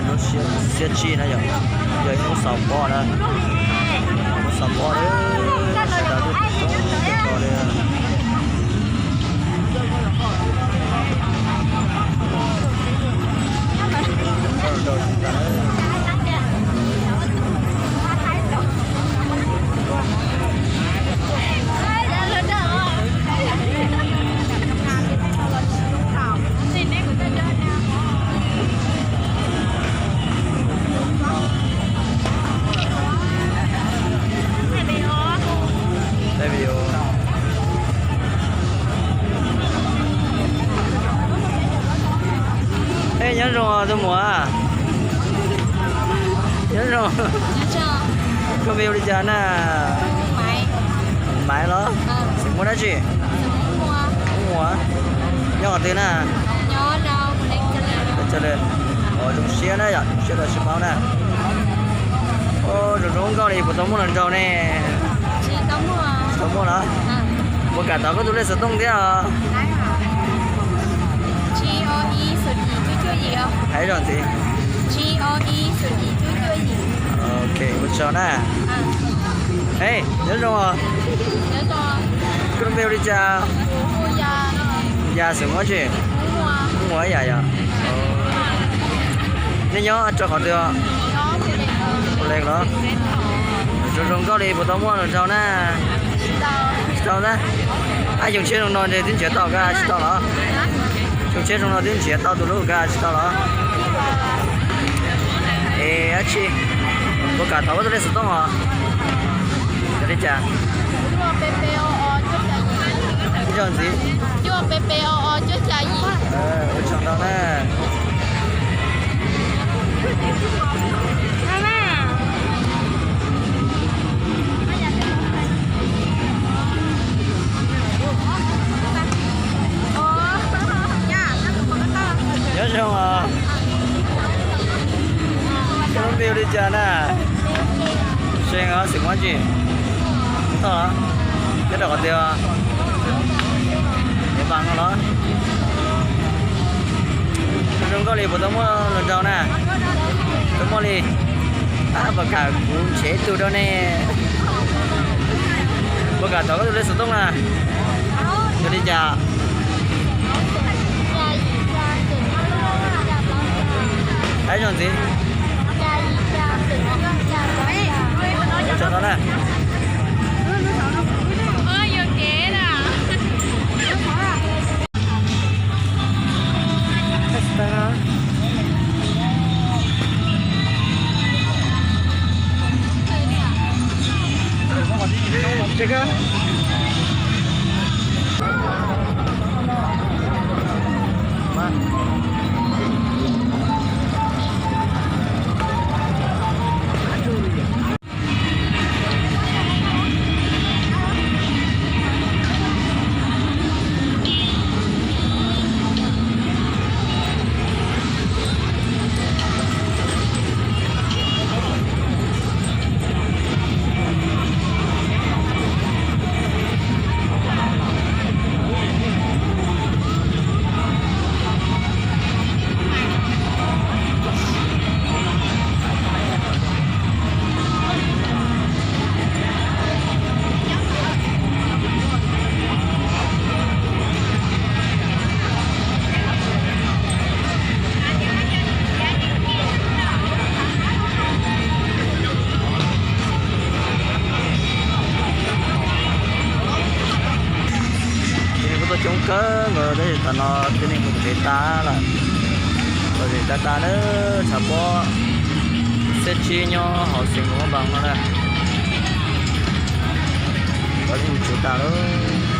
Lub xiab tsib na yom, yog ib lub xaus pob na, lub xaus pob na, sawv daws tuaj coob coob kawg nkaus li. Ej, nyob zoo tus muam. Nyob zoo. Koj npe hu li cas na? Maiv los? Xeem Muas dab tsi? Muas. Nyob qhov twg na? Zoo siab na yom, zoo siab rau sib paub na. Zoo zoo nkauj li, puas tau muaj hluas nraug ne? Tsis tau muaj los? Puas kam thov koj tus lej xov tooj thiab os? Hais zog ntxiv. Ok, ua tsaug na. Ej, nyob zoo os. Koj npe hu li cas? Yam, xeem Muas tsi? Muas Yam yom. Nej nyob rau qhov twg? Ua le los? Zoo zoo nkauj li, puas tau muaj hluas nraug na? Tsis tau na. Ab, xyoo tshiab zoo no ntshe twb nrhiav tau koj tsis tau los? Xyoo tshiab zoo no twb nrhiav tau tus hlub koj tsis tau los? Es dab tsi, puas kam thov koj tus lej xov tooj os? Yog li cas? Ib zaug ntxiv. Ua tsaug ntau na. Nyob zoo os. Koj lub npe hu li cas na? Xeem, xeem Muas tsi? Tau los? Nyob rau qhov twg? Nyob Npas no los? Zoo nkauj li, puas tau muaj hluas nraug na? Tau muaj li. Ab, puas kam kuv nrhiav ib tug rau nej? Puas kam thov koj tus lej xov tooj na? Yog li cas? Hais zog ntxiv. Ua tsaug ntau na. Kuj tuaj coob kawg nkaus tab sis tam no tib neeg mus tsev tas lawm. Lom zem tas tas na, tshav pob xiab tsib nyob hauv xeev Luam Phab Npas no na. Lawv mus tsev tas lawm.